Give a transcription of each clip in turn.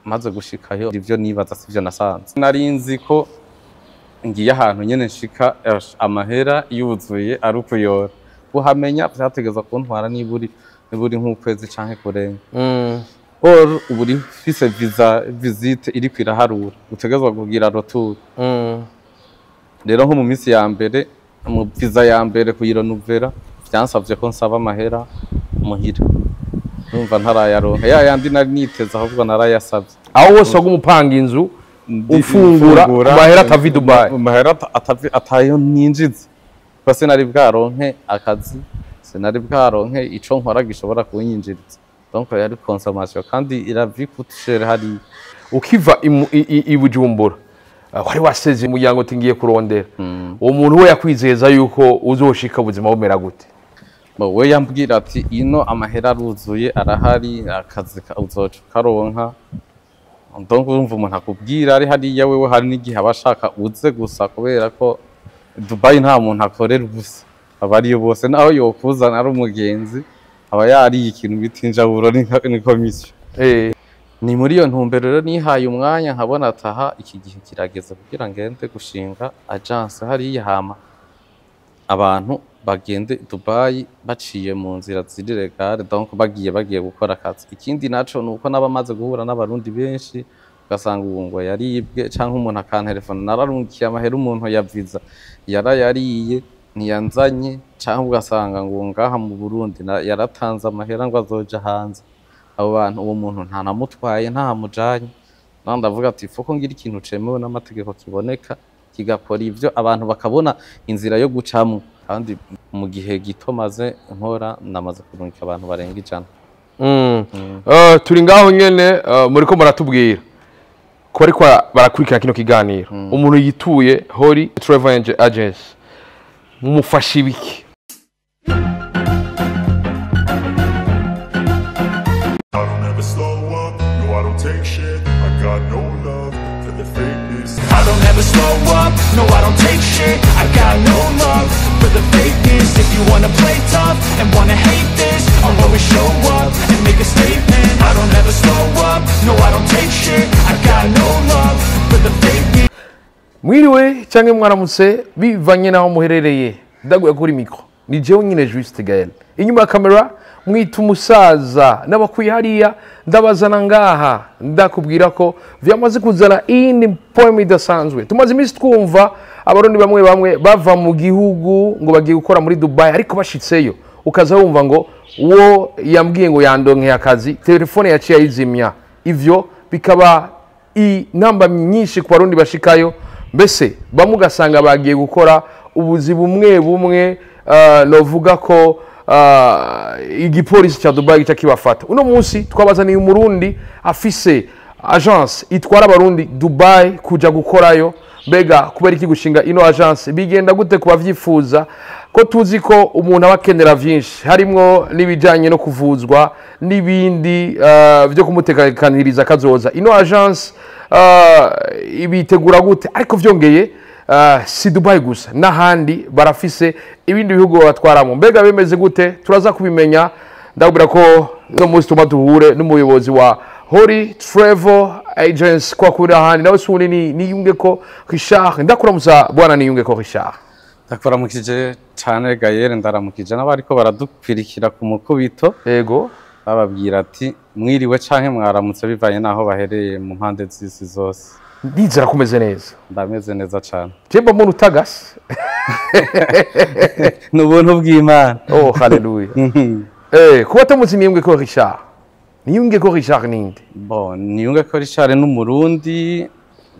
Maze gushikayo, ivyo nibaza sivyo nasanze. Nari nzi ko ngiye ahantu nyene nshika amahera yuzuye ari ukuyora. Kuhamenya vyategeza kuntwara niburi nk'ukwezi canke kurenga. Or ubu uri ufise visa visite iriko iraharura, utegezwa kugira retour. Rero nko mu minsi ya mbere, mu visa ya mbere kuyirenouveler, vyansavye ko nsaba amahera muhira. Numva ntarayaronka ya yandi nari niteze, ahubwo narayasavye. Aho wose waguma upanga inzu, ufungura amahera atava i Dubai. Amahera atayo ninjiza, kuko sinari bwaronke akazi, sinari bwaronke ico nkora gishobora kunyinjiriza. Donc yari consommation, kandi la vie coûte cher hariya. Ukiva i Bujumbura, wari waseze umuryango uti ngiye kurondera. Uwo muntu we yakwizeza yuko uzoshika ubuzima bumera gute? Bo, we yambwira ati ino amahera aruzuye, arahari, akazi uzoca ukaronka. Donc urumva umuntu akubwira ari hariya, wewe hari n'igihe aba ashaka uze gusa, kubera ko Dubai nta muntu akorera ubusa, aba ariyo bose. Naho yokuzana ari umugenzi, aba yariye ikintu bita injaburo, ni commission. Ni muri iyo ntumbero rero nihaye umwanya, nkabona ataha iki gihe kirageze kugira ngende gushinga agence hariya, hama abantu bagende Dubai baciye mu nzira ziri légales, donc bagiye gukora akazi. Ikindi naco nuko nabamaze guhura n'Abarundi benshi, ugasanga ubu ngo yaribwe, canke umuntu akantelefona, nararungikiye amahera umuntu ya visa, yarayariye, ntiyanzanye, canke ugasanga ngo ngaha mu Burundi yaratanze amahera ngo azoja hanze. Abo bantu, uwo muntu ntanamutwaye, ntahamujanye. Naho ndavuga ati faut ko ngira ikintu cemewe n'amategeko, kiboneka, kigakora ivyo, abantu bakabona inzira yo gucamwo. Kandi mu gihe gito maze nkora, namaze kurungika abantu barenga 100. Turi ngaho nyene, muriko muratubwira ko ariko barakurikira kino kiganiro, umuntu yituye Hori Travel Agency mumufasha ibiki? I don't ever slow up, no, I don't take shit. I got no love for the fakeness. I don't ever slow up, no, I don't take shit. I got no love for the fakeness. If you wanna play tough and wanna hate this, I'll always show up and make a statement. I don't ever slow up, no, I don't take shit. I got no love for the fakeness. Mwiriwe cyangwa mwaramutse bivanye n'aho muherereye. Ndaguye kuri micro ni jewe nyine Juste Gael, inyuma ya kamera mwita umusaza n'abakwiye hariya ndabazana ngaha. Ndakubwira ko vyamaze kuzana iyindi poem idasanzwe. Tumaze iminsi twumva Abarundi bamwe bamwe bava mu gihugu ngo bagiye gukora muri Dubai, ariko bashitseyo ukaza wumva ngo uwo yambwiye ngo yandonkeye akazi, telefone yaciye ayizimya. Ivyo bikaba inamba nyinshi ku Barundi bashikayo, mbese bamwe ugasanga bagiye gukora ubuzi bumwe bumwe, novuga ko igipolisi cya Dubai gica kibafata. Uno munsi twabazaniye Umurundi afise agence itwara Abarundi Dubai kuja gukorayo. Mbega kubera iki gushinga ino agence? Bigenda gute ku bavyifuza? Ko tuzi ko umuntu aba akenera vyinshi, harimwo n'ibijanye no kuvuzwa n'ibindi vyo kumutekaniriza kazoza, ino agence ibitegura gute? Ariko vyongeye, si Dubai gusa, n'ahandi barafise ibindi bihugu babatwaramo. Mbega bimeze gute? Turaza kubimenya. Ndabwira ko uno munsi tuma duhure n'umuyobozi wa Hori Travel Agency kwa kuri ahandi nawe suni ni Niyunge ko Richard. Ndakuramusa bwana Niyunge ko Richard. Ndakuramukije cane Gaël, ndaramukije n'abariko baradukwirikira ku mukubito. Bababwira ati mwiriwe canke mwaramutse bivanye n'aho bahereye mu mpande z'isi zose. Ndizera kumeze neza. Ndameze neza cane. Jemba muntu utagase. Ni ubuntu bw'Imana. Oh, haleluya. Kuba tamuzi Niyunge ko Richard, Niyunge ko Richard ninde? Bon, Niyunge ko Richard n'Umurundi,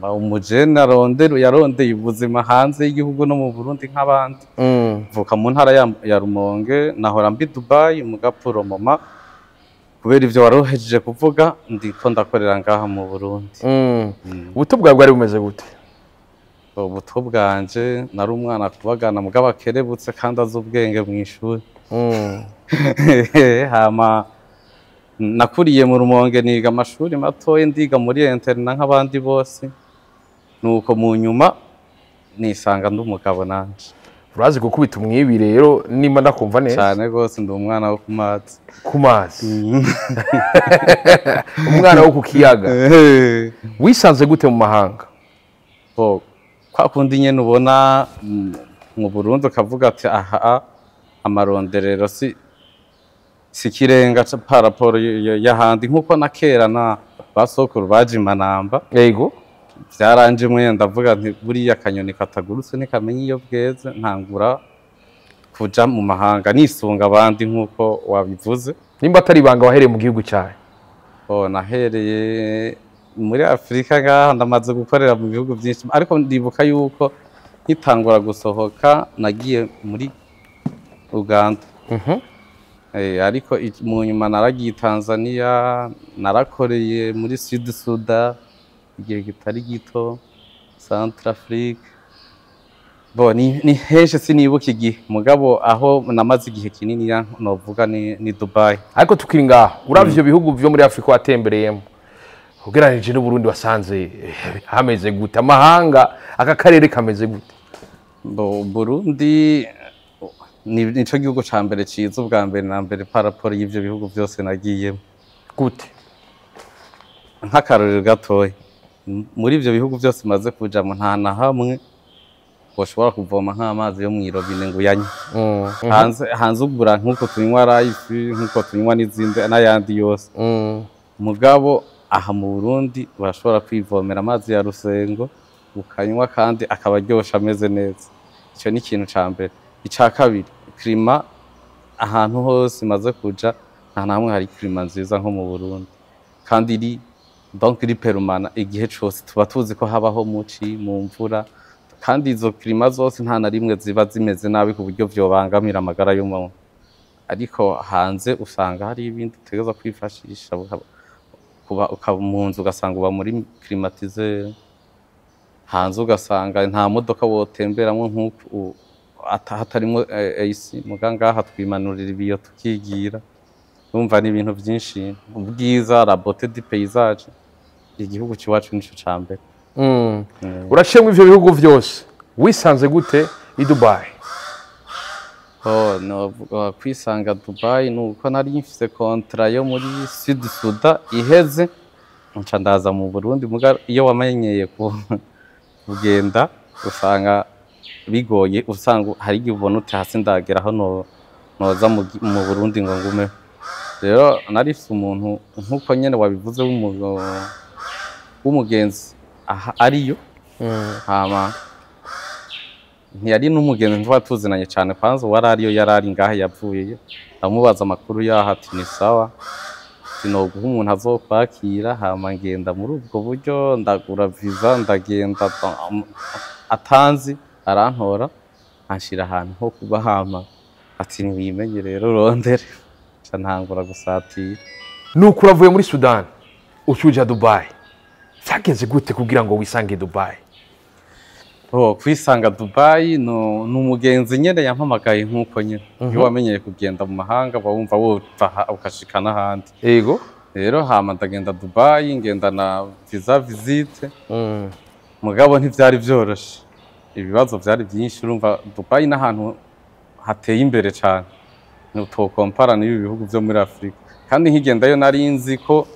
ba umujene arondera, yarondeye ubuzima hanze y'igihugu no mu Burundi nk'abandi. Mvuka mu ntara ya Rumonge, nahora mbi Dubai mu gapuro mama. Kubera ivyo warohejeje kuvuga, ndiko ndakorera ngaha mu Burundi. Ubuto bwawe bwari bumeze gute? Ubuto bwanje nari umwana kubagana, mugabo akerebutse kandi azi ubwenge mw'ishuri. Hama nakuriye mu Rumonge, niga amashuri matoya, ndiga muri internat nk'abandi bose. Nuko mu nyuma nisanga ndi umugabo nanje. Urazi gukubita umwibi rero, nimba ndakumva neza? Cyane rwose, ndi umwana wo ku mazi. Ku mazi, umwana wo ku kiyaga. Wisanze gute mu mahanga? Bo, kwa kundi nyene ubona mu Burundi ukavuga ati aha amaronderero si ikirenga par rapport y'ahandi, nkuko na kera na basokuru baje imanamba. Byaranje mwe, ndavuga nti buriya akanyoni katagurutse ntikamenya iyo bweze. Ntangura kuja mu mahanga nisunga abandi, nkuko wabivuze. Nimba atari ibanga, wahereye mu gihugu cyawe? Oh, nahereye muri Afurika ngaha. Ndamaze gukorera mu bihugu byinshi, ariko ndibuka yuko nkitangura gusohoka nagiye muri Uganda. Ariko mu nyuma naragiye Tanzania, narakoreye muri Sud Sudan igihe kitari gito, Centrafrique. Bo ni henshi, sinibuka igihe, mugabo aho namaze igihe kinini ya novuga ni Dubai. Ariko tukiri ngaho, uravye ivyo bihugu vyo muri Afurika watembereyemo, ugereranije n'Uburundi, wasanze hameze gute? Amahanga, aka karere kameze gute? Bo, Burundi ni nico gihugu ca mbere ciza ubwa mbere na mbere par rapport y'ivyo bihugu byose nagiyemo. Gute? Nk'akarorero gatoya, muri ivyo bihugu byose maze kujamo, nta na hamwe woshobora kuvoma nk'amazi yo mw'irobine ngo uyanywe. Hanze ugura nk'uko tunywa Life, nk'uko tunywa n'izindi n'ayandi yose. Mugabo aha mu Burundi urashobora kwivomera amazi ya Rusengo ukanywa, kandi akaba aryoshe, ameze neza. Ico ni ikintu ca mbere. Ica kabiri, climat. Ahantu hose maze kuja, nta na hamwe hari climat nziza nko mu Burundi, kandi iri donc iri permanent igihe cose. Tuba tuzi ko habaho muci, mu mvura, kandi izo climat zose nta na rimwe ziba zimeze nabi ku buryo vyobangamira amagara y'umuntu. Ariko hanze usanga hari ibindi utegerezwa kwifashisha, kuba ukaba mu nzu ugasanga uba muri climatiseur, hanze ugasanga nta modoka wotemberamwo nk'uko hatarimwo AC. Muga ngaha twimanurira ibiyo tukigira. Urumva ni ibintu vyinshi, ubwiza, la beauté du paysage. Igihugu c'iwacu nico ca mbere. Uraciye muri ivyo bihugu vyose, wisanze gute i Dubai? Oh, novuga kwisanga Dubai nuko nari mfise contrat yo muri Sud Sudan iheze, nca ndaza mu Burundi. Muga iyo wamenyeye kugenda usanga bigoye, usanga hari igihe ubona uti hasi ndagera aho noza mu Burundi ngo ngumeho. Rero nari mfise umuntu, nkuko nyene wabivuze, w'umugenzi aha ariyo. Hama ntiyari n'umugenzi, ntitwari tuzinanye cyane. Kwanza uwari ariyo yari ari ngaha yavuyeyo, ndamubaza amakuru yaho, ati ni sawa, sinoguha umuntu azokwakira. Hama ngenda muri ubwo buryo, ndagura visa, ndagenda, atanzi arantora, anshira ahantu ho kuba. Hama ati ntiwimenye rero, urondere. Nca ntangura gusatira. Nuko uravuye muri Sudan, ucuja Dubai. Vyagenze gute kugira ngo wisange Dubai? Oh, kwisanga Dubai no ni umugenzi nyene yampamagaye, nk'uko nyene iyo wamenyeye kugenda mu mahanga uba wumva wova aha ukashika n'ahandi. Rero hama ndagenda Dubai, ngenda na visa visite. Mugabo ntivyari vyoroshe, ibibazo vyari vyinshi. Urumva Dubai n'ahantu hateye imbere cane, ntutokompara n'ibi bihugu vyo muri Afurika. Kandi nkigendayo nari nzi ko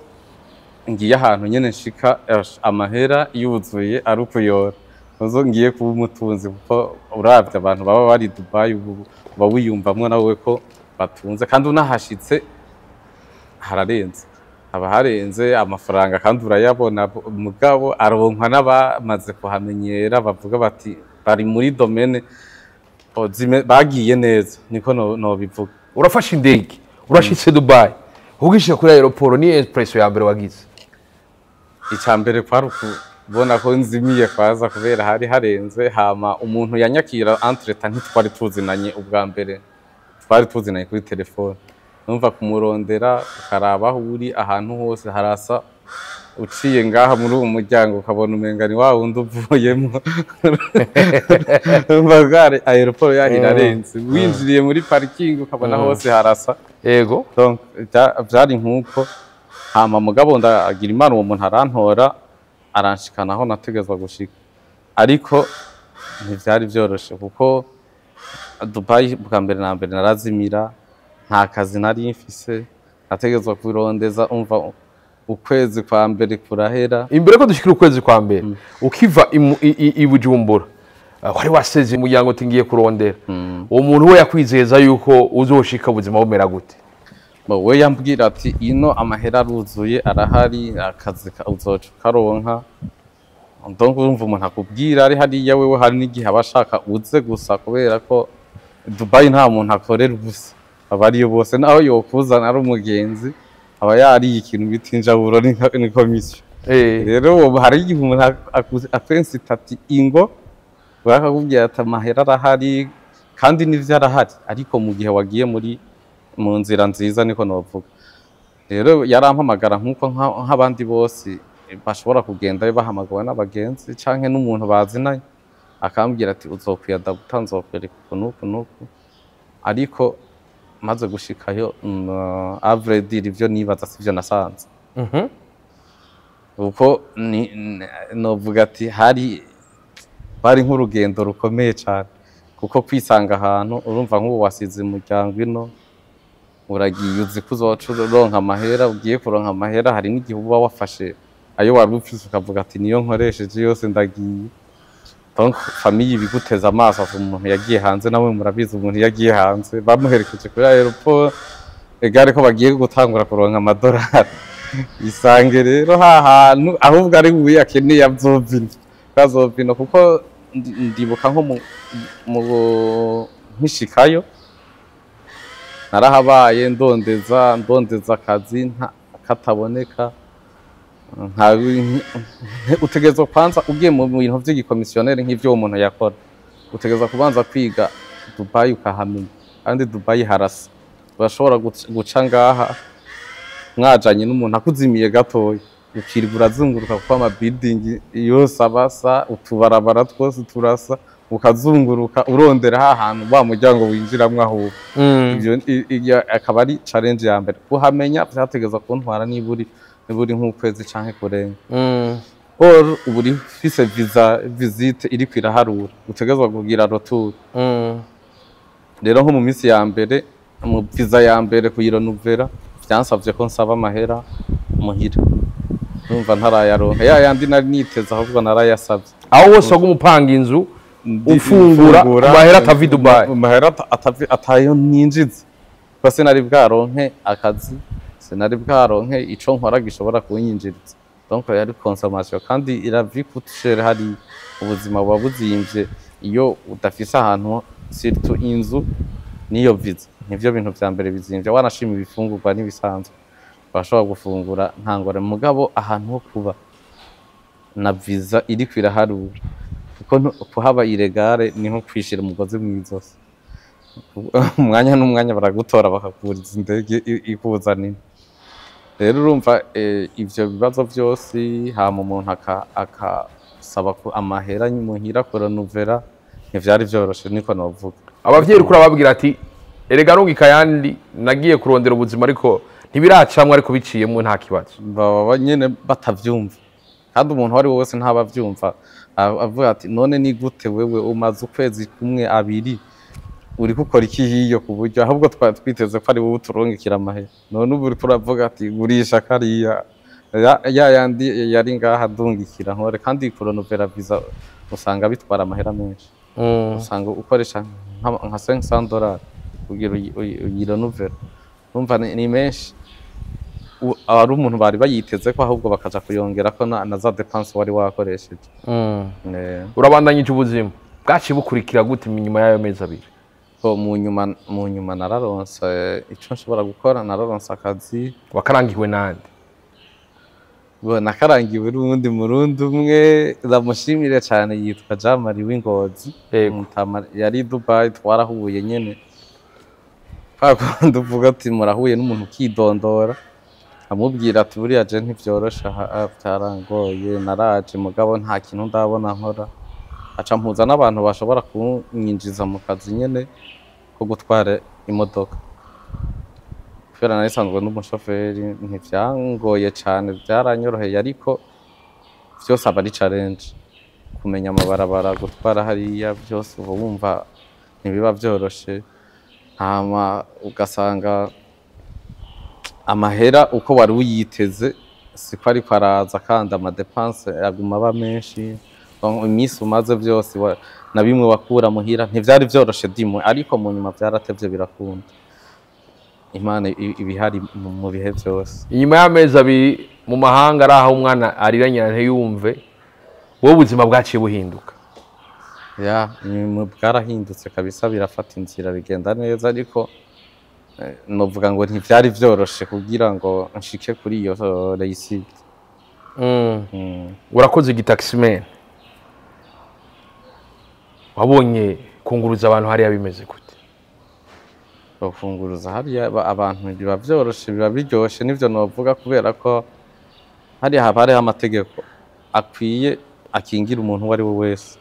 ngiye ahantu nyene nshika amahera yuzuye ari ukuyora, uzo ngiye kuba umutunzi, kuko uravye abantu baba bari Dubai ubu uba wiyumvamwo nawe ko batunze. Kandi unahashitse hararenze, haba harenze amafaranga, kandi urayabona. Mugabo aronkwa n'abamaze kuhamenyera, bavuga bati bari muri domaine bagiye neza, niko nobivuga. Urafashe indege, urashitse Dubai. Ugishika kuri aéroport, ni impression ya mbere wagize? Icya mbere kwari ukubona ko nzimiye kwaza, kubera hari harenze. Hama umuntu yanyakira entre-temps ntitwari tuzinanye ubwa mbere, twari tuzinanye kuri telefone. Numva kumurondera, ukaraba aho uri, ahantu hose harasa, uciye ngaha muri uwo muryango ukabona umenga ni wa wundi uvuyemo. Numva bwari aéroport yaho irarenze, winjiriye muri parking ukabona hose harasa. Donc vyari nkuko. Hama mugabo ndagira Imana, uwo muntu arantora, aranshikana aho nategezwa gushika, ariko ntivyari vyoroshe kuko Dubai bwa mbere na mbere narazimira, nta kazi nari mfise, nategerezwa kurondeza. Umva, ukwezi kwa mbere kurahera. Imbere ko dushikira ukwezi kwa mbere, ukiva i Bujumbura, wari waseze umuryango uti ngiye kurondera. Uwo muntu we yakwizeza yuko uzoshika ubuzima bumera gute? Bo, we yambwira ati ino amahera aruzuye, arahari, akazi uzoca ukaronka. Donc urumva, umuntu akubwira ari hariya, wewe hari n'igihe aba ashaka uze gusa, kubera ko Dubai nta muntu akorera ubusa, aba ariyo bose. Naho yokuzana ari umugenzi, aba yariye ikintu bita injaburo, ni commission. Rero ubu hari igihe umuntu akwensita ati ingo, bakakubwira ati amahera arahari, kandi n'ivyo arahari, ariko mu gihe wagiye mu nzira nziza, niko novuga. Rero yarampamagara nk'uko nk'abandi bose bashobora kugenda bahamagawe n'abagenzi canke n'umuntu bazinanye, akambwira ati uzokwiyadabuta, nzokwereka uku n'uku n'uku. Ariko maze gushikayo, à vrai dire, ivyo nibaza sivyo nasanze, kuko novuga ati bari nk'urugendo rukomeye cane, kuko kwisanga ahantu, urumva, nk'ubu wasize umuryango ino, uragiye uzi ko uzoca uronka amahera, ugiye kuronka amahera, hari n'igihe uba wafashe ayo wari ufise ukavuga ati niyo nkoresheje yose, ndagiye. Donc famille ibiguteza amaso, ati umuntu yagiye hanze. Nawe murabizi, umuntu iyo agiye hanze bamuherekeje kuri aéroport, egare ko bagiye gutangura kuronka amadolari. Isange rero ha hantu ahubwo ari buye akeneye azovina azovina, kuko ndibuka nko mu nkishikayo narahabaye ndondeza ndondeza akazi kataboneka. Nka utegerezwa kwanza, ugiye mu bintu vy'igikomisiyoneri nk'ivyo uwo muntu yakora, utegerezwa kubanza kwiga Dubai ukahamenya. Kandi Dubai harasa, urashobora guca ngaha mwajanye n'umuntu akuzimiye gatoya, ukirirwa urazunguruka, kuko ama building yose abasa, utubarabara twose turasa, ukazunguruka urondera ha hantu wa muryango winjiramwo ahubwo. Ivyo iyo akaba ari challenge ya mbere. Kuhamenya vyategerezwa kuntwara niburi nk'ukwezi canke kurenga. Or ubu uri ufise visa visite iriko iraharura, utegerezwa kugira retour. Rero nko mu minsi ya mbere, mu visa ya mbere kuyirenovera vyansavye ko nsaba amahera muhira, numva ntarayaronka ya yandi nari niteze, ahubwo narayasavye. Aho wose waguma upanga inzu, ufungura amahera atava i Dubai. Amahera atayo ninjiza, kuko sinari bwaronke akazi, sinari bwaronke ico nkora gishobora kunyinjiriza. Donc yari consommation, kandi la vie coûte cher. Hari ubuzima buba buzimvye iyo udafise ahantu, surtout inzu niyo visa, nivyo bintu vya mbere bizimvye. Wanashima ibifungurwa n'ibisanzwe, urashobora gufungura nta ngorane, mugabo ahantu ho kuba na visa iriko iraharura, kuko kuhaba illégal ni nko kwishira umugozi mw'izosi. Umwanya n'umwanya baragutora bakakuriza indege ikuzanira. Rero urumva, ivyo bibazo vyose, hama umuntu akasaba ko amahera muhira kurenovera, ntivyari vyoroshe, niko novuga. Abavyeyi uriko urababwira ati erega rungika ayandi, nagiye kurondera ubuzima, ariko ntibiracamwe, ariko biciyemwo nta kibazo. Baba nyene batavyumva, kandi umuntu uwo ari we wese ntaba avyumva. Avuga ati none ni gute wewe umaze ukwezi kumwe, abiri, uriko ukora iki hiyo, ku buryo ahubwo twari twiteze ko ari wowe uturungikira amahera? None ubu uriko uravuga ati gurisha kariya ya yandi yari ngaha, ndungikira nkore. Kandi kurenovera visa usanga bitwara amahera menshi, usanga ukoresha nka 500 dollars kugira uyirenovere. Urumva ni menshi. Ari umuntu bari bayiteze ko ahubwo bakaja kuyongerako na za dépenses wari wakoresheje. Urabandanyije, ubuzima bwaciye bukurikira gute inyuma y'ayo mezi 2? Ko mu nyuma nararonse ico nshobora gukora, nararonse akazi. Wakarangiwe nande? Bo, nakarangiwe n'uwundi Murundi umwe, ndamushimire cane, yitwa Jean Marie w'Ingozi. Mutama yari i Dubai, twarahuye nyene kwa kundi uvuga ati murahuye n'umuntu ukidondora, amubwira ati buriya je ntivyoroshe aha, vyarangoye, naraje mugabo nta kintu ndabona nkora. Aca mpuza n'abantu bashobora kunyinjiza mu kazi nyene ko gutwara imodoka. Kubera nari nsanzwe n'umushoferi, ntivyangoye cane, vyaranyoroheye, ariko vyose aba ari challenge, kumenya amabarabara, gutwara hariya, byose uba wumva. Ntibiba vyoroshe. Hama ugasanga amahera uko wari uyiteze siko ariko araza, kandi ama dépenses aguma aba menshi. Donc, iminsi umaze vyose na bimwe wakura muhira ntivyari vyoroshe dimwe, ariko mu nyuma vyaratevye birakunda. Imana ibihari mu bihe vyose. Inyuma y'amezi 2 mu mahanga, ari aho umwana arira nyina ntiyumve, wowe ubuzima bwaciye buhinduka? Ya, bwarahindutse kabisa, birafata inzira, bigenda neza, ariko novuga ngo ntivyari vyoroshe kugira ngo nshike kuri iyo réussite. Urakoze igitaximan, wabonye kunguruza abantu hariya bimeze gute? Bafunguruza hariya abantu biba vyoroshe, biba biryoshe, nivyo novuga, kubera ko hariya haba hariho amategeko akwiye akingira umuntu uwo ari we wese.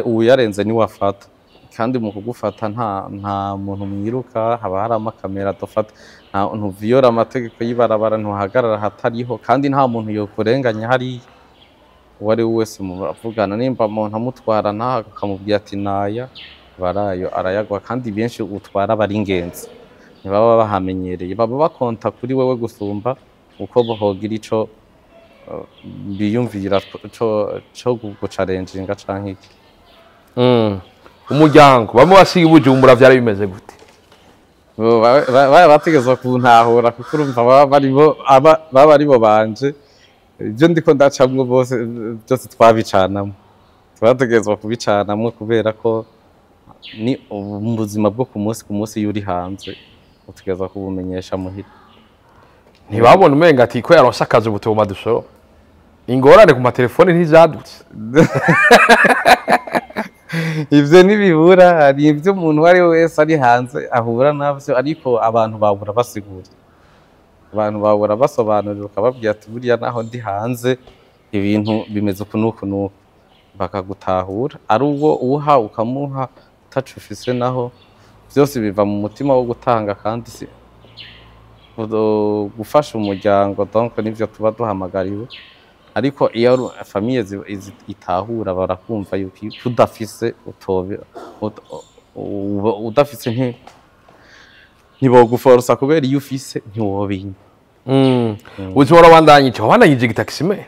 Uyarenze niwe afata, kandi mu kugufata nta muntu mwiruka, haba hari amakamera dufata. Nta ntuviyora amategeko y'ibarabara, ntuhagarara hatariho, kandi nta muntu yokurenganya hariya. Uwo ari we wese muravugana, nimba umuntu amutwara ntaha akamubwira ati naya barayo, arayagwa. Kandi benshi utwara bari ingenzi, ntibaba bahamenyereye, baba bakonta kuri wewe gusumba uko bohogira ico biyumvira co gucarenjinga canke iki. Umuryango bamwe wasiga i Bujumbura vyari bimeze gute? Bo bategezwa kuntahura, kuko urumva baba aribo banje, ibyo ndiko ndacamwo bose byose twabicanamwo, twategerezwa kubicanamwo, kubera ko ni ubuzima bwo ku munsi ku munsi. Iyo uri hanze utegerezwa kubumenyesha muhira. Ntibabona umenga ati ko yaronse akazi ubu tuguma dusoroma? Ingorane ku matelefoni ntizadutse? Ivyo ntibibura, hari ivyo umuntu uwo ari we wese ari hanze ahura navyo, ariko abantu babura basigura, abantu babura basobanurira, ukababwira ati buriya naho ndi hanze ibintu bimeze uku n'uku n'uku, bakagutahura. Ari uwo uha ukamuha utaco ufise, naho vyose biva mu mutima wo gutanga kandi si gufasha umuryango. Donc nivyo tuba duhamagariwe, ariko iyo ari famille itahura, barakumva yuko iyo udafise utobe udafise ntiboguforosa, kubera iyo ufise ntiwobinya. Ubuzima burabandanyije, wabandanyije igitaximan?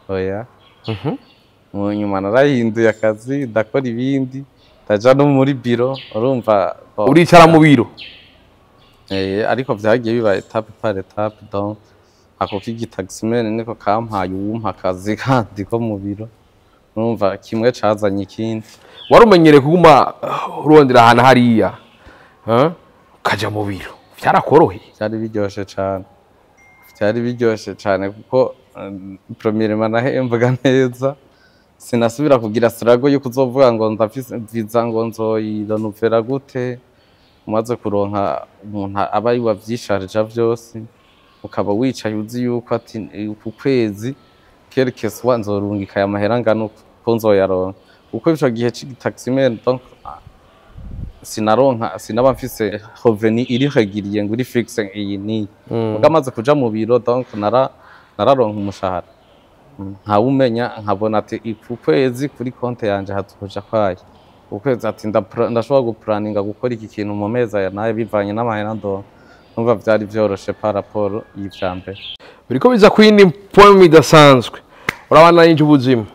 Oya, mu nyuma narahinduye akazi, ndakora ibindi, ndaja no muri biro, urumva bo- Uricara mu biro? Ariko vyagiye biba étape par étape. Donc ako k'igitaximan niko kampaye uwumpa akazi kandi ko mu biro, urumva kimwe cazanye ikindi. Wari umenyereye kuguma urondera ahantu hariya, huh? Ukaja mu biro vyarakoroheye? Byari biryoshe cane, byari biryoshe cane, kuko premièrement nahembwa neza, sinasubira kugira struggle yo kuzovuga ngo ndafise visa, ngo nzoyirenuvera gute. Umaze kuronka umuntu aba ari wavyisharija vyose, ukaba wicaye uzi yuko ati ku kwezi quel que soit nzorungika aya mahera angana uku, ko nzoyaronka. Kuko ico gihe c'igitaximan, donc sinaronka, sinaba mfise revenu iri régulier ngo iri fixe iyi niyi. Muga amaze kuja mu biro, donc nararonka umushahara nkawumenya, nkabona ati ku kwezi kuri konte yanje hazoja kwayo ukwezi, ati ndashobora gupuraninga gukora iki kintu mu mezi aya nayo bivanye n'amahera ndonka. Numva vyari vyoroshe par rapport y'ivya mbere. Biriko biza ku yindi point idasanzwe. Urabandanyije ubuzima,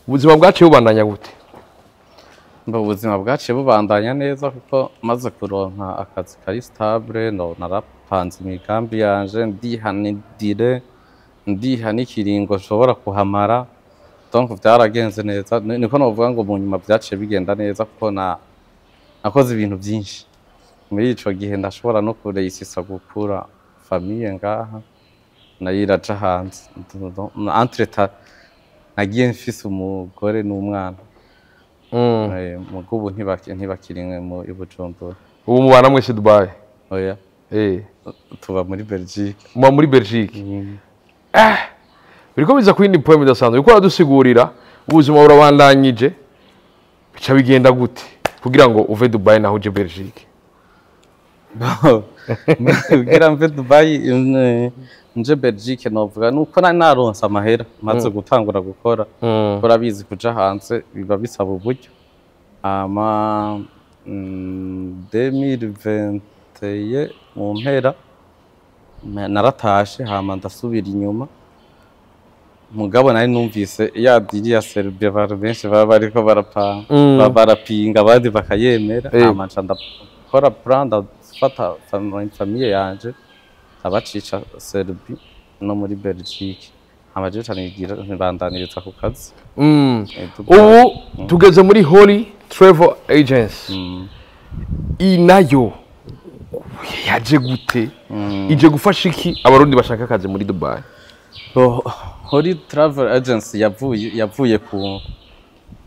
ubuzima bwaciye bubandanya gute? Mba ubuzima bwaciye bubandanya neza, kuko maze kuronka akazi kari stable, no narapanze imigambi yanje, ndiha n'idire, ndiha n'ikiringo nshobora kuhamara. Donc vyaragenze neza. Niko novuga ngo mu nyuma vyaciye bigenda neza, kuko na nakoze ibintu vyinshi muri ico gihe, ndashobora no kureyisisa gukura famille ngaha, nayo iraja hanze. Entre-temps nagiye mfise umugore n'umwana. Muga ubu ntibakiri mu i Bujumbura. Ubu mubana mwese Dubai? Oya, tuba muri Belgique. Muba muri Belgique. Biriko biza ku yindi point idasanzwe, uriko uradusigurira ubuzima burabandanyije, bica bigenda gute kugira ngo uve Dubai naho uje Belgique? Kugira mve Dubai nje Belgique, novuga nuko nari naronse amahera maze gutangura gukora. Kuko urabizi, kuja hanze biba bisaba uburyo. Hama 2021 mu mpera naratashe, hama ndasubira inyuma. Mugabo nari numvise ya deal ya Serbia, abantu benshi baba bariko barapanga, barapinga, abandi bakayemera. Hama nca ndakora plan, ndafata famille yanje, abacica Serbie no muri Belgique, hama jewe ca nigira ntibandaniriza ku kazi. Dubai. Ubu tugeze muri Holy Travel Agency. Iyi nayo yaje gute? Ije gufasha iki Abarundi bashaka akazi muri Dubai? Oh, Holy Travel Agency yavuye ku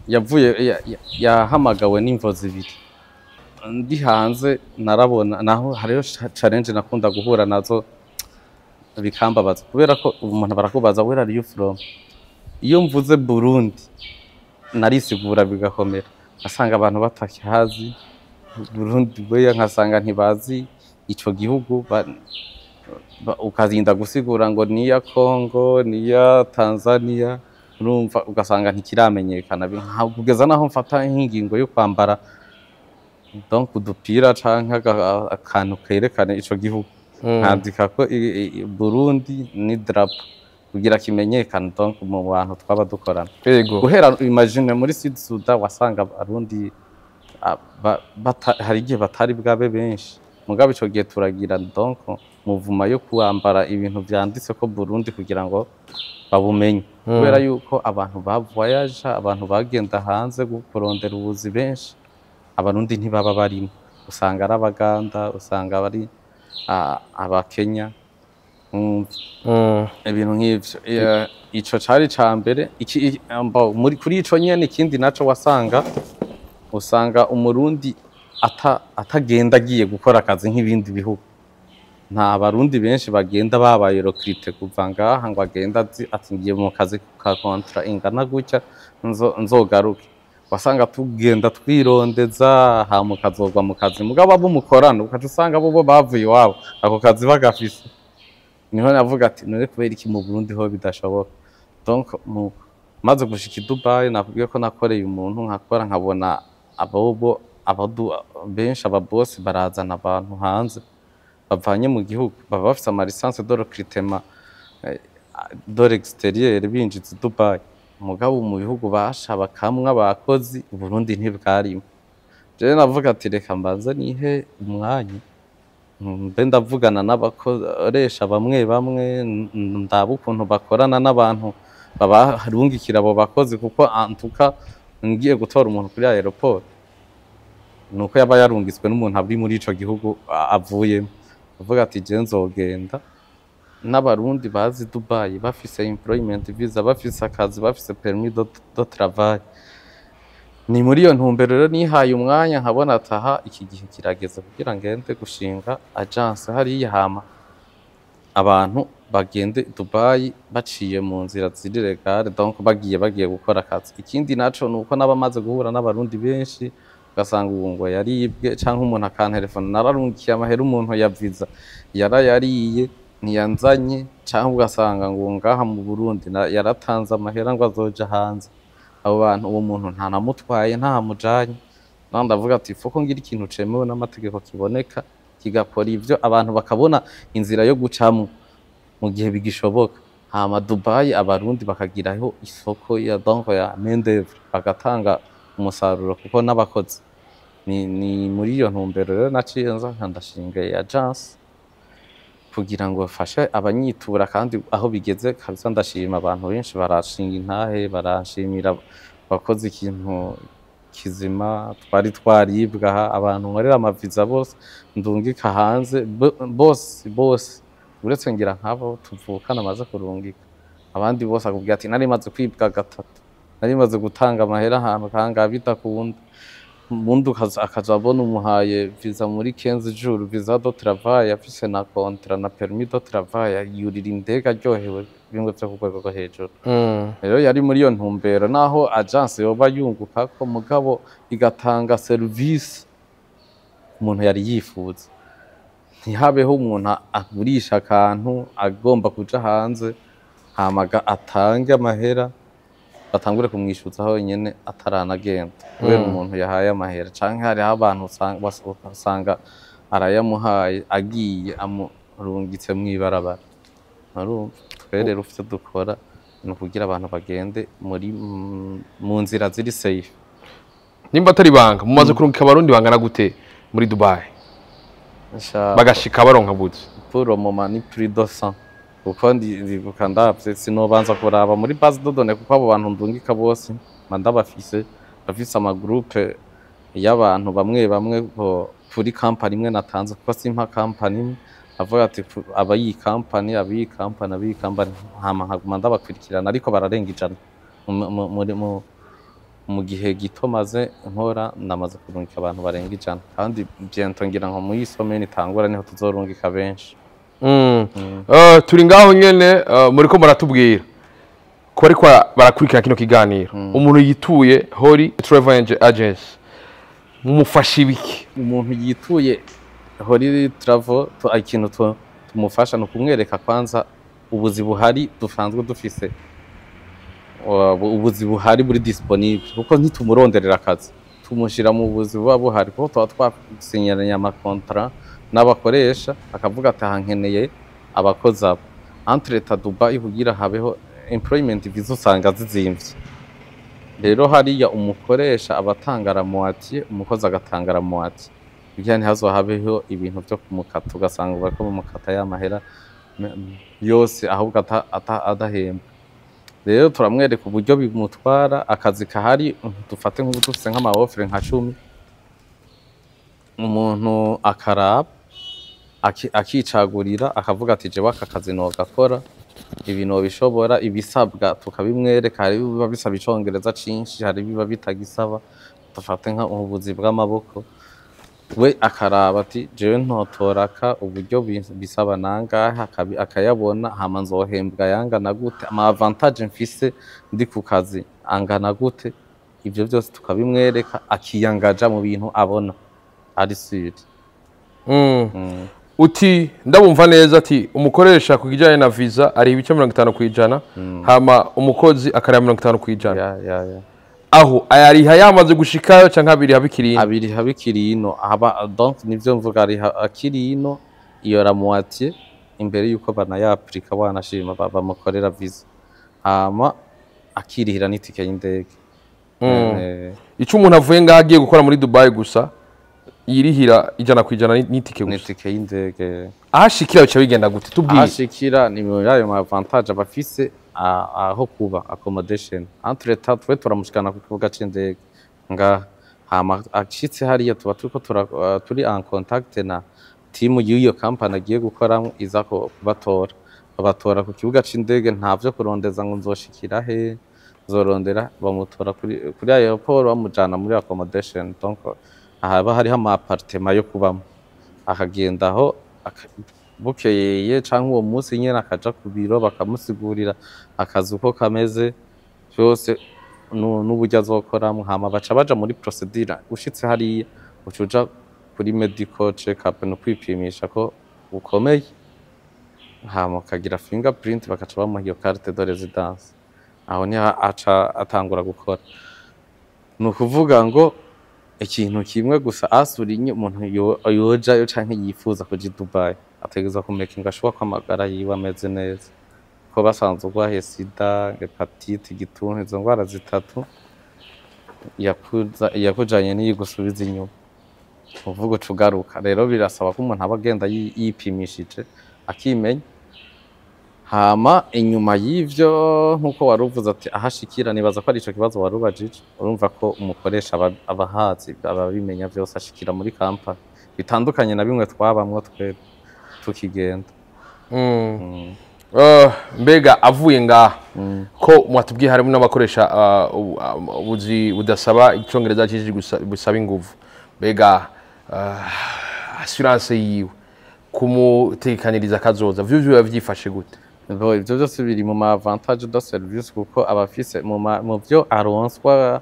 yavuye yahamagawe n'imvo zibiri. Ndi hanze narabona naho hariho challenge nakunda guhura nazo, bikambabaza, kubera ko umuntu barakubaza "Where are you from?" Iyo mvuze Burundi narisigura bigakomera, asanga abantu batakihazi Burundi bweya, nkasanga ntibazi ico gihugu, ukarinda gusigura ngo niya Congo, niya Tanzania, urumva ugasanga ntikiramenyekana. Kugeza naho mfata nk'ingingo yo kwambara donc udupira canke akantu kerekana ico gihugu, nkandika ko Burundi ni drapeau kugira kimenyekane, donc mu bantu twaba dukorana. Guhera, imagine, muri Sud Sudan wasanga Abarundi hari igihe batari bwabe benshi, mugabo ico gihe turagira donc mouvement yo kwambara ibintu vyanditse ko Burundi kugira ngo babumenye, kubera yuko abantu bavoyaja, abantu bagenda hanze kurondera ubuzi benshi, Abarundi ntibaba barimo. Usanga ari Abaganda, usanga bari Abakenya. Ibintu nk'ivyo. Ico cari ca mbere. Muri kuri ico nyene, ikindi naco wasanga usanga Umurundi atagenda agiye gukora akazi nk'ibindi bihugu. Nta Barundi benshi bagenda babaye recruté kuva ngaha ngo agenda azi ati ngiye mu kazi ka contrat ingana gutya, nzogaruke. Wasanga tugenda twirondeza, hama ukazogwa mu kazi, mugabo abo mukorana ukaca usanga bo bavuye iwabo ako kazi bagafise. Niho navuga ati none kubera iki mu Burundi ho bidashoboka? Donc mu maze gushika i Dubai, nakubwiye ko nakoreye umuntu, nkakora, nkabona abobo abadu benshi, ababosi barazana abantu hanze bavanye mu gihugu, baba bafise ama licence de recrutement de l'extérieur, binjiza i Dubai. Mugabo mu bihugu basha bakamwa abakozi, Uburundi ntibwarimo. Jewe navuga ati reka mbanze nihe umwanya, mbe ndavugana n'abakoresha bamwe bamwe, ndabe ukuntu bakorana n'abantu babarungikira abo bakozi, kuko antuka ngiye gutora umuntu kuri aéroport nuko yaba yarungitswe n'umuntu ari muri ico gihugu avuyemo. Avuga ati je nzogenda n'Abarundi bazi Dubai, bafise employment visa, bafise akazi, bafise permis de travail. Ni muri iyo ntumbero rero nihaye umwanya, nkabona ataha iki gihe kirageze kugira ngende gushinga agence hariya, hama abantu bagende Dubai baciye mu nzira ziri légales, donc bagiye gukora akazi. Ikindi naco nuko nabamaze guhura n'Abarundi benshi, ugasanga ubu ngo yaribwe, canke umuntu akantelefona, nararungikiye amahera umuntu ya visa, yarayariye, ntiyanzanye, canke ugasanga ngo ngaha mu Burundi yaratanze amahera ngo azoja hanze. Abo bantu, uwo muntu ntanamutwaye, ntahamujanye. Naho ndavuga ati faut ko ngira ikintu cemewe n'amategeko, kiboneka, kigakora ivyo, abantu bakabona inzira yo gucamwo mu gihe bigishoboka, hama Dubai Abarundi bakagiraho isoko ya donc ya main d'œuvre, bagatanga umusaruro kuko n'abakozi. Ni muri iyo ntumbero rero naciye nza ndashinga iyi agence kugira ngo bafashe abanyitura. Kandi aho bigeze kabisa ndashima, abantu benshi barashinga intahe, baranshimira, bakoze ikintu kizima twari twaribwa aha. Abantu nkorera amaviza bose ndungika hanze, bose bose, uretse ngira nk'abo tuvukana amaze kurungika, abandi bose akubwira ati nari maze kwibwa gatatu, nari maze gutanga amahera ahantu kangaha bidakunda. Ubundi akaza abona umuhaye visa muri 15 jours, visa de travail, afise na contrat na permis de travail, yurira indege aryohewe, bimwe vyo ku rwego rwo hejuru. Rero yari muri iyo ntumbero, naho agence yoba yunguka ko, mugabo igatanga service umuntu yari yifuza, ntihabeho umuntu agurisha akantu agomba kuja hanze, hama atange amahera. Batangure kumwishuza honyene ataranagenda, kubera umuntu yahaye amahera, canke hariho abantu usanga arayamuhaye, agiye amurungitse mw'ibarabara. Urumva, twe rero ivyo dukora ni ukugira abantu bagende muri mu nzira ziri safe. Nimba atari banga, mumaze kurungika Abarundi bangana gute muri Dubai? Bagashika baronka buzi? Pour le moment ni plus de 100, kuko ndibuka ndavye, sinobanza kuraba muri base de données, kuko abo bantu ndungika bose mba ndabafise, bafise ama groupe y'abantu bamwe bamwe kuri company imwe natanze, kuko simpa company imwe, avuga ati aba iyi company, aba iyi company, aba iyi company, hama nkaguma ndabakurikirana, ariko bararenga 100. Mu gihe gito maze nkora, namaze kurungika abantu barenga 100, kandi bientôt ngira nko muri semaine itangura niho tuzorungika benshi. Turi ngaho nyene, muriko muratubwira ko ariko barakurikira kino kiganiro, umuntu yituye Hori Travel Agency mumufasha ibiki? Umuntu yituye Hori Travel, ikintu tumufasha ni ukumwereka kwanza ubuzi buhari dusanzwe dufise, ubuzi buhari buri disponible, kuko ntitumuronderera akazi, tumushira mu buzi buba buhari, kuko tuba twasinyiranye ama contrat n'abakoresha, akavuga ati: "Aha nkeneye abakozi aba." Entre-temps Dubai kugira habeho employment visa usanga zizimvye. Rero hariya umukoresha aba atanga la moitié, umukozi agatanga la moitié, kugira ntihazohabeho ibintu vyo kumukata, ugasanga bariko bamukata ya mahera yose, ahubwo adahembwa. Rero turamwereka uburyo bimutwara, akazi kahari. Dufate nk'ubu dufise nk'ama offre nka 10, umuntu akaraba, akicagurira, akavuga ati: "Jewe aka kazi nogakora, ibi nobishobora." Ibisabwa tukabimwereka: hari ibiba bisaba Icongereza cinshi, hari ibiba bitagisaba, dufate nka ubuzi bw'amaboko. We akaraba ati: "Jewe ntotora aka, uburyo bisaba nangahe?" Akayabona, hama nzohembwa yangana gute, ama avantage mfise ndi ku kazi angana gute? Ivyo vyose tukabimwereka, akiyangaja mu bintu abona ari sûr. Uti ndabumva neza, ati umukoresha ku kijyanye na visa ari ibice 50%, hama umukozi akareba 50%. Ya. Aho ayariha yamaze gushikayo canke abiriha bikiri ino? Abiriha bikiri ino. Aba donc nivyo mvuga, ariha akiri ino iyo la moitié, imbere yuko banayapurika, wanashima bamukorera visa, hama akirihira n'itike y'indege. Ico umuntu avuye ngaho agiye gukora muri Dubai gusa, yirihira 100% n'itike gusa? N'itike y'indege. Ahashikira bica bigenda gute? Tubwiye. Ahashikira ni muri ayo ma avantage aba afise, aho kuba, accommodation. Entre temps twe turamushikana ku kibuga c'indege ngaha, hama ashitse hariya tuba turiko turi en contact na team y'iyo company agiye gukoramo, iza kubatora, babatora ku kibuga c'indege. Nta vyo kurondeza ngo nzoshikira he, nzorondera. Bamutora kuri aéroport, bamujana muri accommodation, donc haba hariho ama appartement yo kubamo. Akagenda aho, bukeye canke uwo munsi nyene akaja ku biro, bakamusigurira akazi uko kameze vyose n'uburyo azokoramwo, hama baca baja muri procedure. Ushitse hariya uca uja kuri medical check up, no kwipimisha ko ukomeye, hama ukagira fingerprint, bakaca bamuha iyo carte de résidence. Aho niho aca atangura gukora. Ni ukuvuga ngo ikintu kimwe gusa asurinye, umuntu yojayo canke yifuza kuja i Dubai ategerezwa kumekinga sure ko amagara yiwe ameze neza, ko basanzwe urwaye sida, hépatite, igituntu, izo ndwara zitatu, iyakujanye niyo igusubiza inyuma, uvuga uca ugaruka. Rero birasaba ko umuntu aba agenda yipimishije, akimenya. Hama inyuma y'ivyo, nk'uko wari uvuze ati ahashikira, nibaza ko ari ico kibazo wari ubajije. Urumva ko umukoresha aba ahazi, aba abimenya vyose. Ashikira muri kampani, bitandukanye na bimwe twabamwo twebwe tukigenda. Mbega avuye ngaha, ko mwatubwiye harimo n'abakoresha ubuzi budasaba Icongereza cyinshi gusa busaba inguvu, mbega assurance yiwe, kumutekaniriza akazoza, vyo biba vyifashe gute? Bo, ivyo vyose biri mu ma avantage de service, kuko abafise mu vyo aronswa,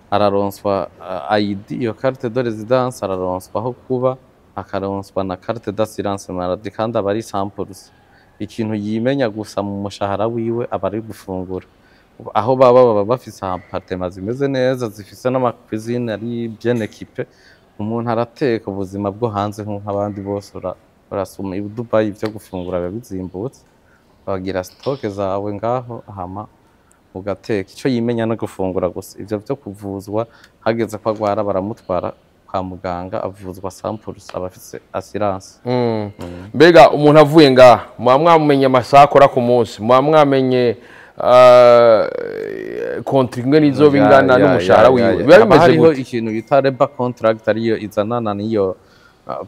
araronswa ID, iyo carte de résidence, araronswa aho kuba, akaronswa na carte d'assurance maladie, kandi aba ari 100%. Ikintu yimenya gusa mu mushahara wiwe aba ari gufungura. Aho baba bafise appartement zimeze neza, zifise n'ama cuisine ari bien équipé. Umuntu arateka ubuzima bwo hanze nk'abandi bose, urasuma. I Dubai ivyo gufungura biba bizimbutse, bagira stock zawe ngaho, hama ugateka. Ico yimenya no gufungura gusa. Ivyo vyo kuvuzwa, hageze ko agwara baramutwara kwa muganga, avuzwa 100%, aba afise assurance. Mbega umuntu avuye ngaha, muba mwamenye amasaha akora ku munsi, muba mwamenye contrat ingene izoba ingana n'umushahara wiwe, biba Haba bimeze hariho gute? ikintu bita labor contract, ariyo izanana n'iyo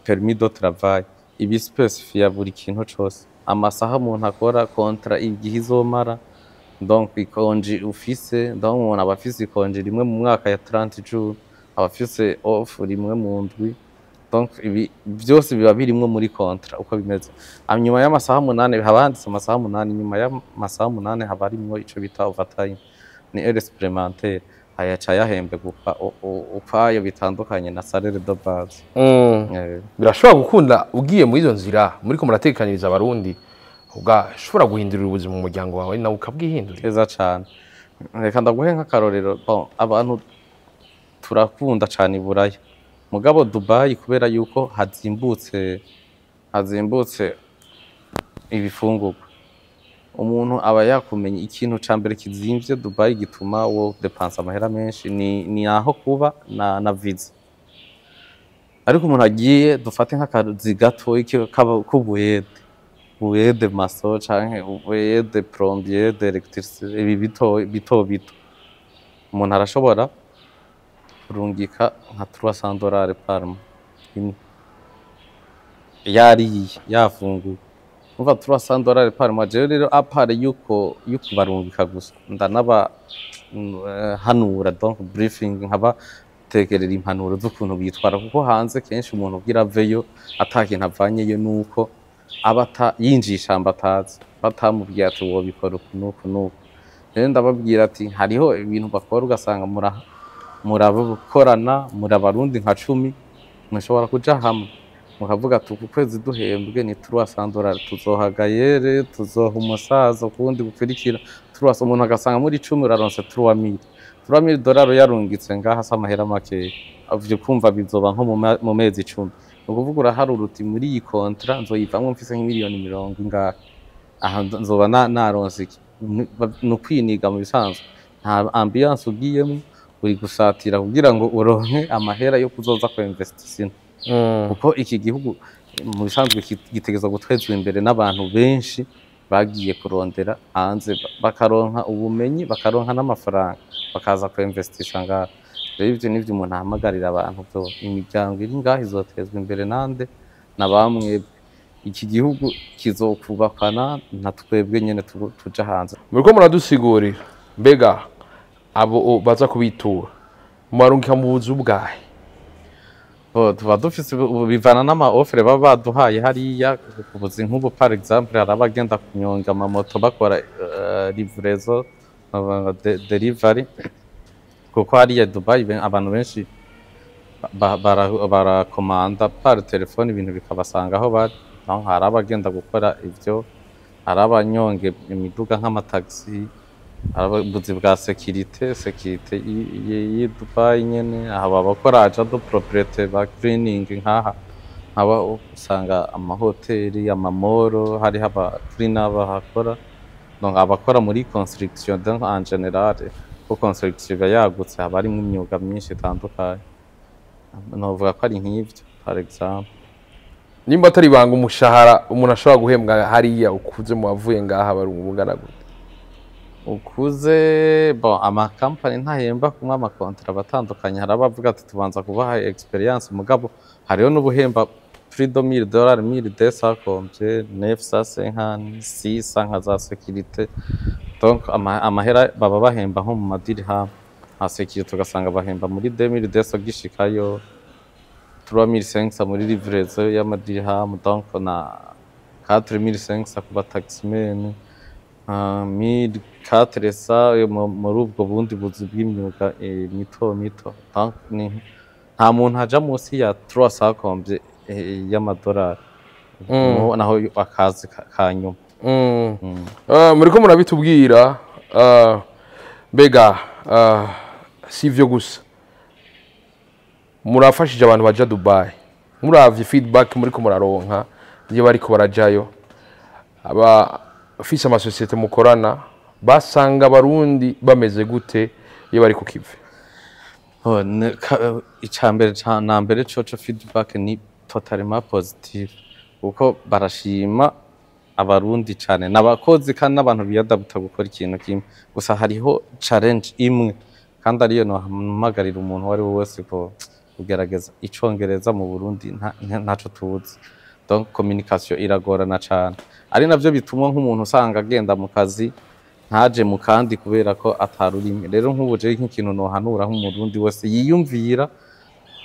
permis de travail, ibi spécifier buri kintu cose: amasaha umuntu akora, contrat igihe izomara, donc i congé ufise. Donc umuntu aba afise i congé rimwe mu mwaka ya 30 jours, aba afise off rimwe mu ndwi. Donc ibi byose biba birimwo muri contrat uko bimeze. Nyuma y'amasaha 8, haba handitse amasaha 8, nyuma y'amasaha 8 haba harimwo ico bita overtime, ni heure supplémentaire, ayaca yahembegwa ukwayo, bitandukanye na salaire de base. Birashobora gukunda ugiye muri izo nzira muriko muratekaniriza Abarundi, ugashobora guhindurira ubuzima umuryango wawe, nawe ukabwihindurira? Keza cane. Reka ndaguhe nk'akarorero. Bon, abantu turakunda cane Iburaya, mugabo Dubai kubera yuko hazimbutse ibifungurwa, umuntu aba yakumenya ikintu ca mbere kizimvye Dubai gituma wo dépensa amahera menshi ni aho kuba na visa. Ariko umuntu agiye, dufate nk'akazi gatoyi k'ubuyede, ubuyede maçon canke ubuyede plombier, d'électricité, ibi bito bito bito, umuntu arashobora kurungika nka 300 dollars par mois imwe, yariye, yafunguye. Umva, 300 dollars par mois. Jewe rero, à part yuko yukubarungika gusa, ndanaba hanura, donc briefing, nkabatekerera impanuro z'ukuntu bitwara, kuko hanze kenshi umuntu ugira aveyo ata kintu avanyeyo, nuko aba yinjiye ishamba atazi, batamubwiye ati wobikora uku n'uku n'uku. Rero ndababwira ati hariho ibintu bakora, ugasanga murakorana muri Abarundi nka 10, mushobora kuja hamwe mukavuga ati uku kwezi duhembwe ni 300 dollars, tuzoha gayere, tuzoha umusaza, ukundi gukurikira 300. Umuntu agasanga muri 10 uraronse 3000, 3000 dollars yarungitse ngaha se amahera makeya. Ivyo kumva bizoba nko mu mezi 10. Ni ukuvuga uraharura uti muri iyi contrat nzoyivamwo mfise nk'imiliyoni mirongo ingahe, aha nzoba naronse iki. Ni ukwiniga mu bisanzwe, nta ambiance ugiyemo, uri gusatira kugira ngo uronke amahera yo kuzoza ku investisa ino, kuko iki gihugu mu bisanzwe gitegerezwa gutezwa imbere n'abantu benshi bagiye kurondera hanze, bakaronka ubumenyi, bakaronka n'amafaranga, bakaza ku investisa ngaha. Rero ivyo nivyo umuntu ahamagarira abantu byo: imiryango iri ngaha izotezwa imbere nande? Na bamwebwe. Iki gihugu kizokubakana na twebwe nyene tuja hanze. Muriko muradusigurira, mbega abo baza kubitura mubarungika mu buzu bwahe? Bo, tuba dufise ubu bivana n'ama offre baba baduhaye hariya kubuzi. Nk'ubu par exemple hari abagenda kunyonga amamoto, bakora livraison, delivery, kuko hariya Dubai abantu benshi barakomanda par téléphone, ibintu bikabasanga aho bari. Naho hari abagenda gukora ivyo, hari abanyonga imiduga nk'amatagisi, hari ubuzi bwa sécurité y'i Dubai nyene, haba abakora agent de propriété ba cleaning nkaha, nkaba usanga amahoteli, ama mall, hariho aba cleaner bahakora, donc abakora muri construction. Donc en général, ko construction iba yagutse, haba harimwo imyuga myinshi itandukanye. Novuga ko ari nk'ivyo par exemple. Nimba atari ibanga, umushahara umuntu ashobora guhembwa hariya ukuze mu bavuye ngaha bari ungana gute? Ukuze, bon, amakampani ntahemba kumwe, ama contrat abatandukanye. Hari abavuga ati tubanza kubaha expérience, mugabo hariho n'ubuhemba plus de 1000 dollars, 1200 combien, 950, 600 nka za sécurité. Donc amahera baba bahemba nko mu madirham, nka sécurité ugasanga bahemba muri 2200 gishikayo, 3500 muri livraison y'amadirham, donc na 4500 ku bataximen, 1400 muri ubwo bundi buzi bw'imyuga mito mito. Donc nta muntu aja munsi ya 300 combien y'amadolari. Naho akazi ka nyuma. Muriko murabitubwira, Mbega si ivyo gusa, murafashije abantu baja Dubai. Muravye feedback muriko muraronka iyo bariko barajayo, abafise amasosiyete mukorana basanga Abarundi bameze gute iyo bari ku kivi? Oh, icambere na mbere coco, feedback ni totalement positive, kuko barashima Abarundi cane n'abakozi kandi n'abantu biyadabuta gukora ikintu kimwe. Gusa hariho challenge imwe, kandi ariyo nohamagarira umuntu uwo ari we wese ko kugerageza Icongereza. Mu Burundi ntaco tuzi, donc communication iragorana cane, ari navyo bituma nk'umuntu usanga agenda mu kazi ntaje mu kandi kubera ko atarurimi. Rero nk'ubu jewe nk'ikintu nohanura nk'Umurundi wese yiyumvira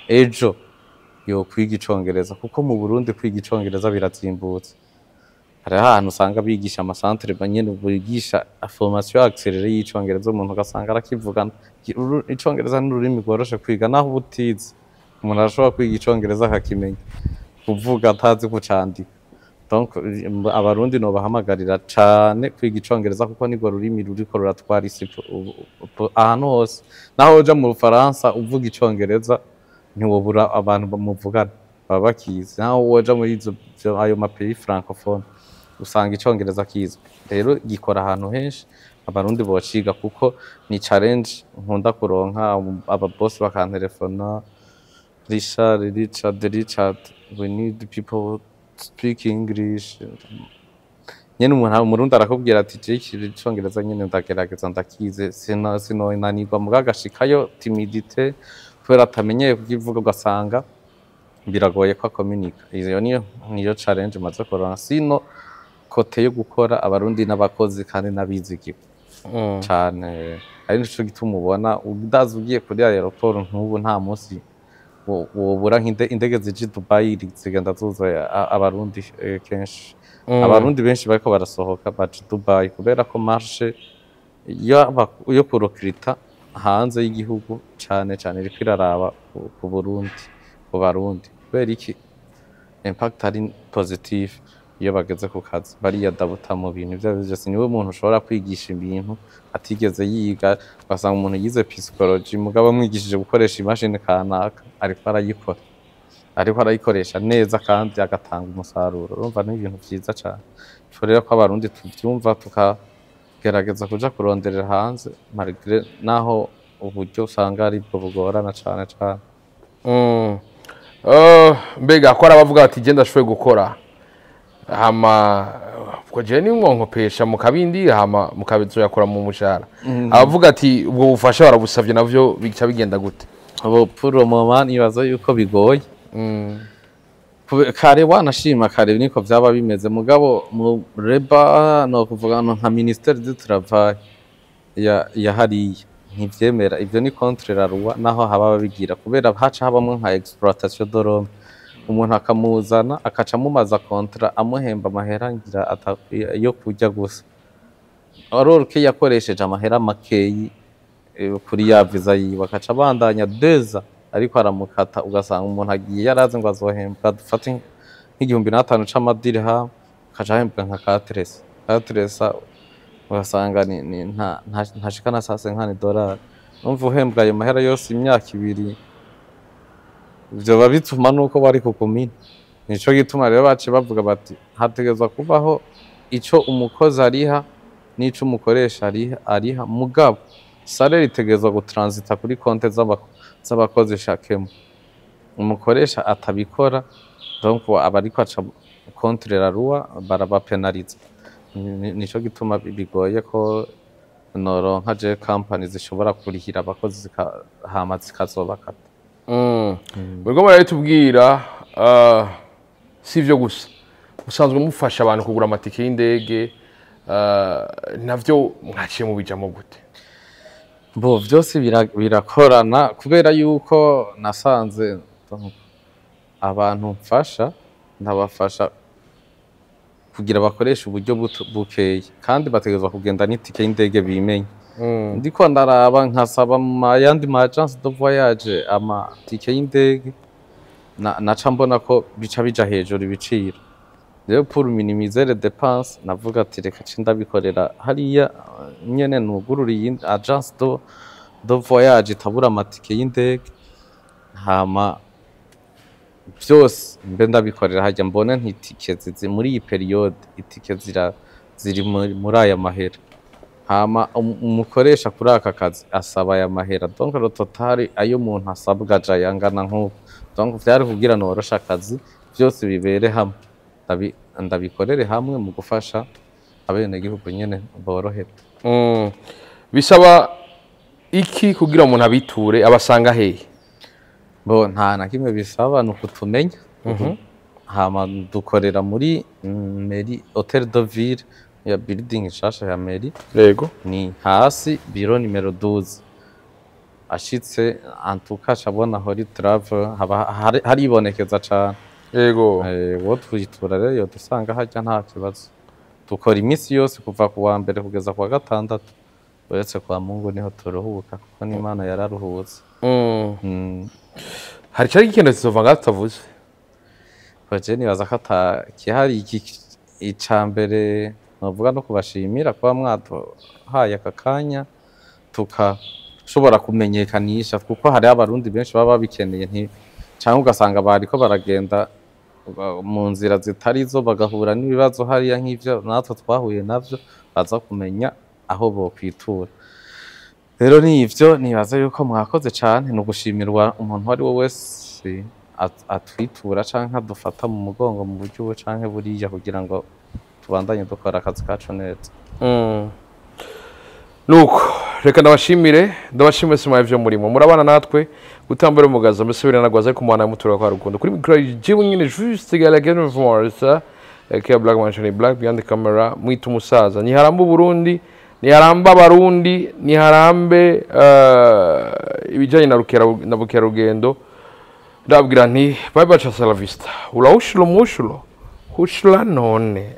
ejo yokwiga Icongereza, kuko mu Burundi kwiga Icongereza birazimbutse. Hariho ahantu usanga bigisha, ama centres nyene bigisha formation accélérée y'Icongereza, umuntu ugasanga arakivuga. Icongereza ni ururimi rworoshe kwiga, naho uba utize umuntu arashobora kwiga Icongereza akakimenya kuvuga atazi kucandika. Donc Abarundi nobahamagarira cane kwiga Icongereza, kuko nirwo rurimi ruriko ruratwara isi ahantu hose. Naho uja mu Bufaransa uvuga Icongereza, ntiwobura abantu bamuvugana, baba bakizi. Naho woja muri ayo ma pays francophone, usanga Icongereza kizwi. Rero gikora ahantu henshi, Abarundi bociga, kuko ni challenge nkunda kuronka, aba boss bakantelefona: "Richard, Richard, Richard, we need people who speak English." Nyene umuntu, Umurundi arakubwira ati: "Je Icongereza nyene ndagerageza, ndakize, sinonanirwa." Muga agashikayo timidité, kubera atamenyeye kukivuga, ugasanga biragoye ko akominika. Iyo niyo challenge maze kuronka. Sinon, côté yo gukora, Abarundi n'abakozi kandi n'abizigiwe cane, ari nico gituma ubona udazi ugiye kuri aéroport nk'ubu, nta munsi wobura indege zija i Dubai zigenda zuzuye Abarundi. Kenshi Abarundi benshi bariko barasohoka baja i Dubai, kubera ko marché yo kurokirita hanze y'igihugu cane cane iriko iraraba ku Burundi, ku Barundi. Kubera iki? Impact ari positive iyo bageze ku kazi, bariyadabuta mu bintu ivyo arivyo vyose. Niwe muntu ushobora kwigisha ibintu atigeze yiga, ugasanga umuntu yize psychology, mugabo amwigishije gukoresha imashini kanaka, ariko arayikora, ariko arayikoresha neza kandi agatanga umusaruro. Urumva ni ibintu vyiza cane. Ico rero ko Abarundi tuvyumva, tukagerageza kuja kuronderera hanze, malgré naho uburyo usanga aribwo bugorana cane cane. Mbega ko hari abavuga bati: "Genda, ndashoboye gukora, hama ubwo jewe nimwonkopesha mukabindi, hama mukabizoyakora mu mushahara." Abavuga ati ubwo bufasha barabusavye, navyo bica bigenda gute? Ubu pour le moment nibaza yuko bigoye. Kare wanashima, kare niko vyaba bimeze, mugabo mu reba no kuvuga no nka ministère du travail ya hariya ntivyemera ivyo, ni contre la loi naho haba babigira, kubera haca habamwo nka exploitation de l'homme, umuntu akamuzana akaca amumaza contrat, amuhemba amahera ngira yo kurya gusa, alors que yakoresheje amahera makeyi kuri ya visa yiwe, akaca abandanya deza ariko aramukata. Ugasanga umuntu agiye yarazi ngo azohembwa, dufate nk'1500 c'amadirham, akaca ahembwa nka 400, ugasanga ni ntashika na 50 dolari. Numva uhembwa ayo mahera yose imyaka 2, vyoba bituma nuko bari kukumina. Nico gituma rero baciye bavuga bati hategerezwa kubaho ico umukozi ariha n'ico umukoresha ariha, mugabo salaire itegerezwa gutranzita kuri konte z'abakozi chacun. Umukoresha atabikora, donc aba ariko aca contre la loi, barabapenaliza. Nico gituma bigoye ko noronka je company zishobora kurihira abakozi hama zikazobakata. Muriko murabitubwira. Si ivyo gusa, musanzwe mufasha abantu kugura amatike y'indege, navyo mwaciye mubijamo gute? Bo vyose birakorana, kubera yuko nasanze abantu mfasha ndabafasha kugira bakoreshe uburyo bukeyi, kandi bategerezwa kugenda n'itike y'indege bimenye. Ndiko ndaraba nkasaba mu yandi ma agence de voyage amatike y'indege, naca mbona ko bica bija hejuru ibiciro. Rero pour minimiser les dépenses, navuga ati reka ce ndabikorera hariya nyene, nugurura iyindi agence de voyage itabura amatike y'indege, hama byose mbe ndabikorera hajya, mbone nti itike zizi muri iyi période, itike ziri muri aya mahera, hama umukoresha kuri aka kazi asaba aya mahera, donc le total ayo umuntu asabwa aja yangana nk'uko. Donc vyari kugira noroshe akazi, byose bibere hamwe, ndabikorere hamwe mu gufasha abenegihugu nyene boroherwe. Bisaba iki kugira umuntu abiture? Abasanga hehe? Bo, nta na kimwe bisaba, ni ukutumenya. Hama dukorera muri mairie, Hôtel de Ville ya building nshasha ya mairie. Ni hasi, bureau numéro 12. Ashitse antuka acabona Hori Travel, haba haribonekeza cane. Wo twitura rero yodusanga harya, nta kibazo. Dukora iminsi yose kuva ku wa mbere kugeza ku wa gatandatu, uretse kwa Mungu niho turuhuka, kuko n'Imana yararuhutse. Hari cyari gikenewe tuzova ngaha tutavuze? Koje nibaza ko atakihari. Ica mbere novuga no kubashimira kuba mwaduhaye aka kanya tukashobora kumenyekanisha, kuko hariho Abarundi benshi baba babikeneye nti canke ugasanga bariko baragenda mu nzira zitari zo, bagahura n'ibibazo hariya nk'ivyo natwe twahuye navyo, baza kumenya aho bokwitura. Rero ni ivyo nibaza yuko mwakoze cane, ni ugushimirwa umuntu uwo ari we wese atwitura canke adufata mu mugongo mu buryo ubu canke buriya, kugira ngo tubandanye dukora akazi kacu neza. Nuko reka ndabashimire, ndabashimire sima ivyo murimo murabana natwe gutambura umugaza mbese biranagwaza, ariko umwana mutura kwa rukundo. Kuri micro jiwe nyine Juste Galagene Voice aka Black Man Black, behind the camera mwita umusaza. Niharambe Burundi, niharambe Abarundi, niharambe ibijanye na rukera na bukerarugendo. Ndababwira nti bye bye, hasta la vista, urawushula umushulo hushula none.